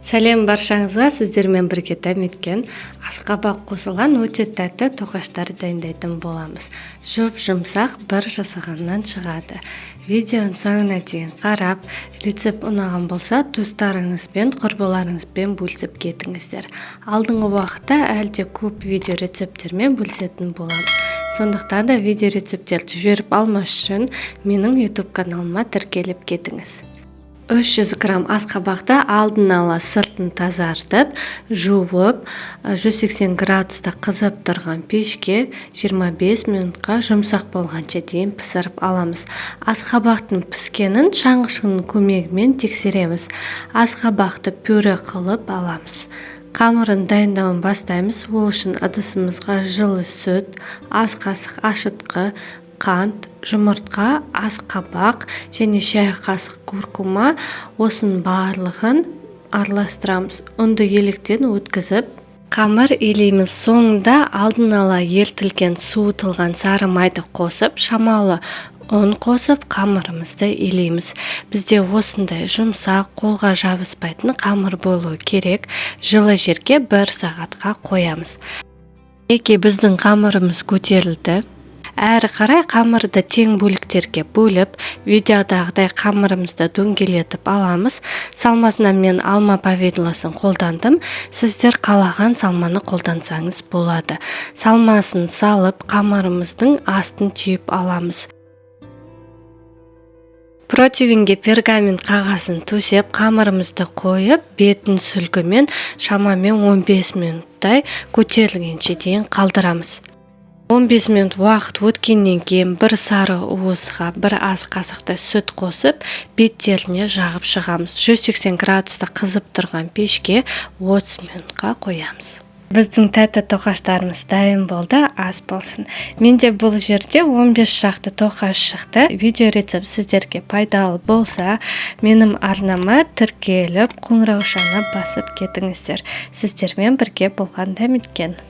Сәлем баршаңызға! Сіздермен бірге Дәметкен. Асқабақ қосылған өте тәтті тоқаштар дайындайтын боламыз. Жұп-жұмсақ, бір жасағаннан шығады. Видеоның соңына дейін қарап, рецепт ұнаған болса, туыстарыңызбен, құрбыларыңызбен бөлісіп кетіңіздер. Алдыңғы уақытта әлі де көп видео рецепттермен бөлісетін боламыз. Сондықтан да видео рецепттерді жіберіп алмас үшін менің YouTube каналыма тіркеліп кетіңіз. 300 грамм асқабақты алдын ала сыртын тазартып, жуып, 180 градуста қызып тұрған пешке 25 минутқа жұмсақ болғанша дейін пісіріп аламыз. Асқабақтың піскенін шанғышының көмегімен тексереміз. Асқабақты пюре қылып аламыз. Қамырын дайындауын бастаймыз. Ол үшін ыдысымызға жылы сүт, ас қасық ашытқы, қант, жұмыртқа, асқабақ және шай қасық куркума, осының барлығын араластырамыз. Ұнды електен өткізіп, қамыр илейміз. Соңында алдын ала ерітілген, суытылған сары майды қосып, шамалы ұн қосып, қамырымызды илейміз. Бізде осындай жұмсақ, қолға жабыспайтын қамыр болуы керек. Жылы жерге бір сағатқа қоямыз. Мінекей, біздің қамырымыз көтерілді. Әрі қарай қамырды тең бөліктерге бөліп, видеодағыдай қамырымызды дөңгелетіп аламыз. Салмасына мен алма повидлосын қолдандым, сіздер қалаған салманы қолдансаңыз болады. Салмасын салып, қамырымыздың астын түйіп аламыз. Противеньге пергамент қағазын төсеп, қамырымызды қойып, бетін сүлгімен шамамен 15 минуттай көтерілгенше дейін қалдырамыз. 15 минут уақыт өткеннен кейін бір сары уызға бір ас қасықтай сүт қосып, беттеріне жағып шығамыз. 180 градуста қызып тұрған пешке 30 минутқа қоямыз. Біздің тәтті тоқаштарымыз дайын болды. Ас болсын! Менде бұл жерде 15 шақты тоқаш шықты. Видео рецепт сіздерге пайдалы болса, менің арнама тіркеліп, қоңыраушаны басып кетіңіздер. Сіздермен бірге болған Дәметкен.